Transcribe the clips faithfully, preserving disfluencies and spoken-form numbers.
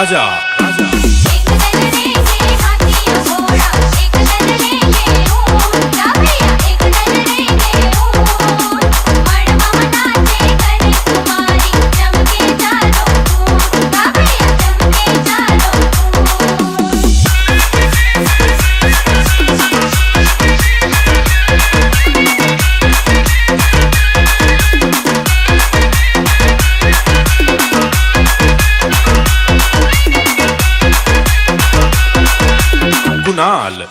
राजा, राजा। कुणाल।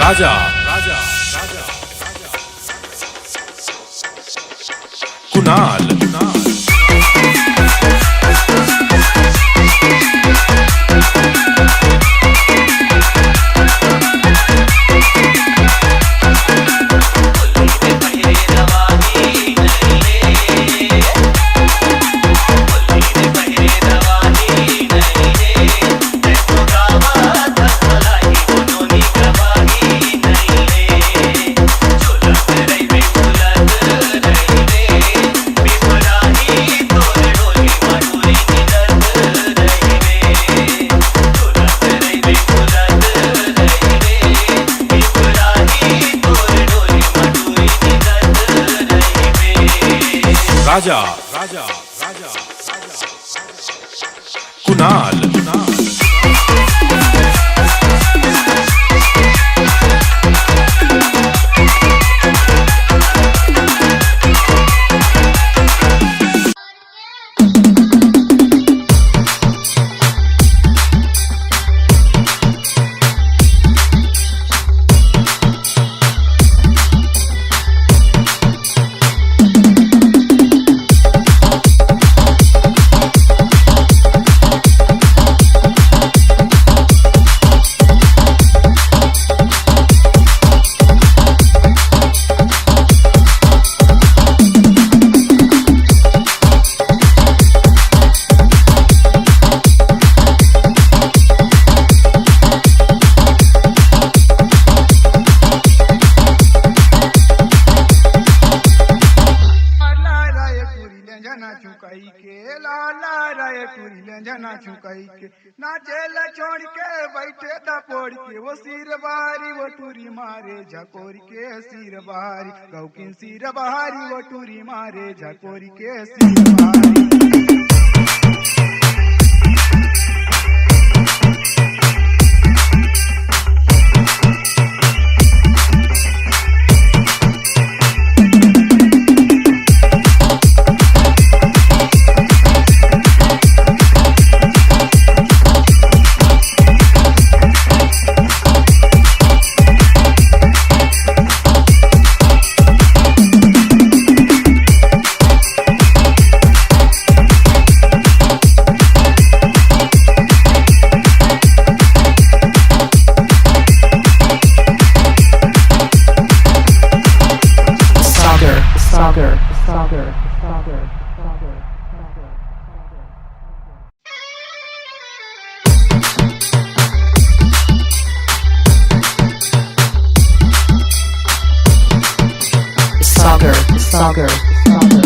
राजा, राजा, राजा, राजा। कुणाल, कुणाल। राजा, राजा, राजा, राजा। कुणाल, कुणाल। लाला रे टूरी ले जना चुकाई के, लाला रे टूरी ले जना चुकाई के, नाचे ला छोड़ के बैठे दा पोड़ के, वो सिर बारी वो टूरी मारे झकोर के सिर बारी, गौकिन सिर बारी वो टूरी मारे झकोर के सिर बारी। सागर, सागर, सागर, सागर, सागर। सागर, सागर, सागर।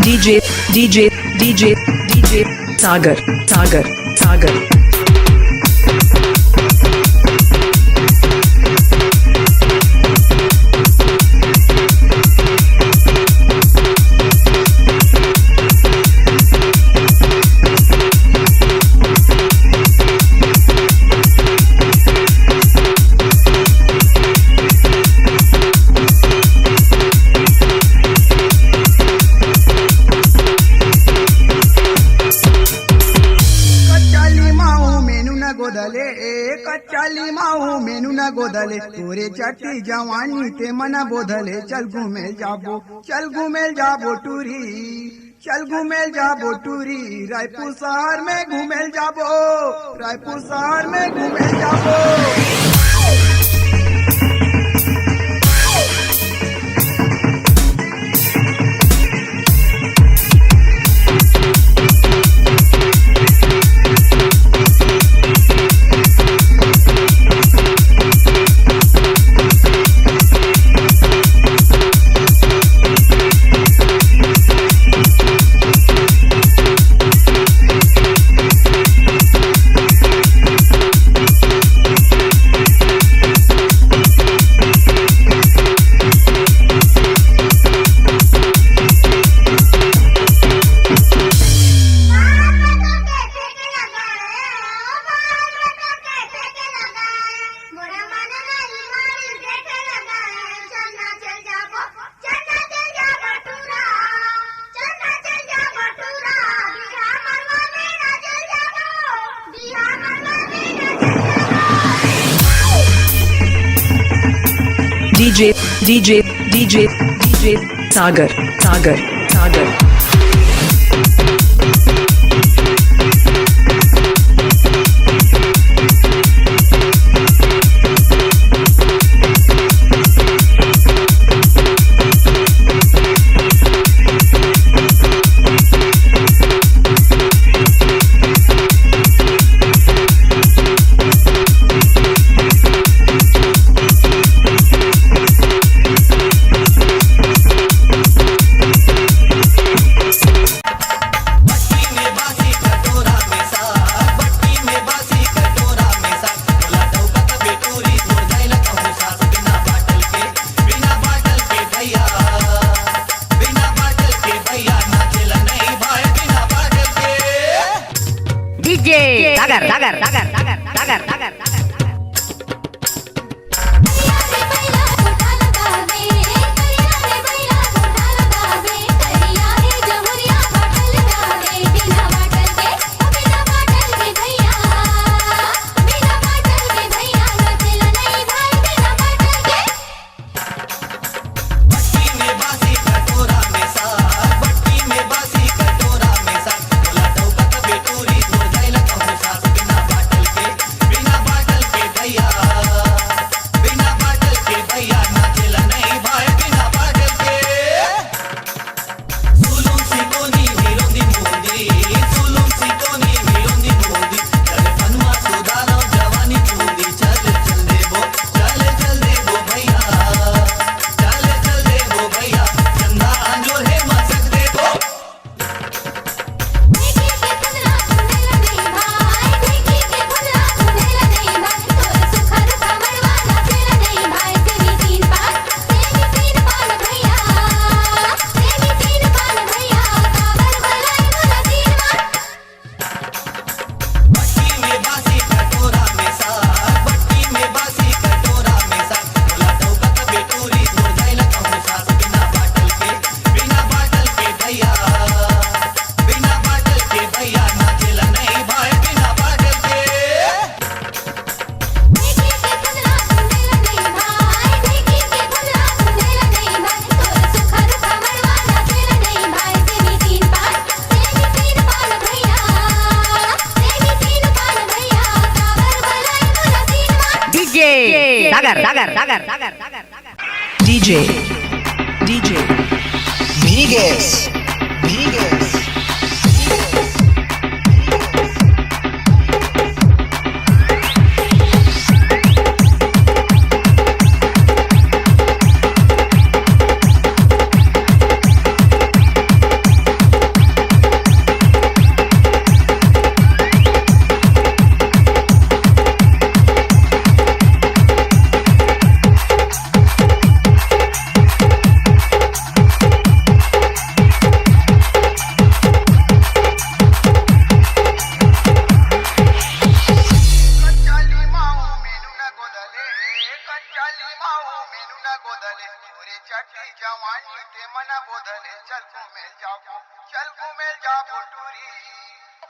DJ, DJ, DJ, DJ, सागर, सागर, सागर। तोरे चट्टी जवानी ते मन बोधले, चल घूमे जाबो, चल घूमे जाबो टूरी, चल घूमे जाबो टूरी, रायपुर शहर में घूमे जाबो, रायपुर शहर में घूमे जाबो। DJ, DJ, DJ, DJ, Sagar, Sagar, Sagar. DJ Sagar, Sagar, Sagar, Sagar, Sagar, Sagar, Sagar. DJ Sagar, Sagar, Sagar, Sagar, Sagar. DJ, DJ. Biggest, biggest.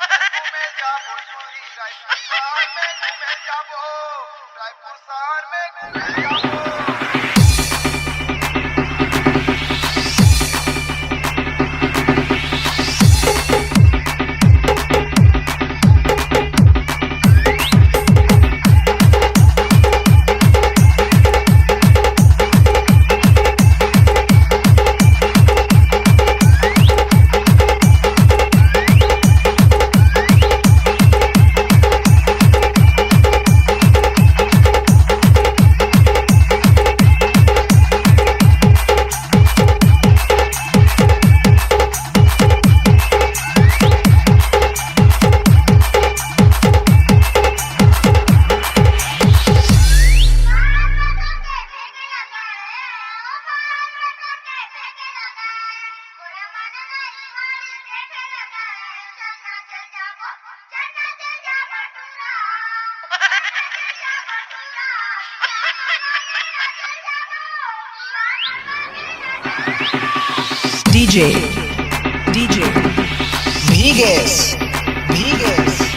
घूमे जाबो चूरी रायपुर शहर में, घूमे जाबो रायपुर शहर में, घूमे जाबो। DJ, DJ, भीगेश, भीगेश।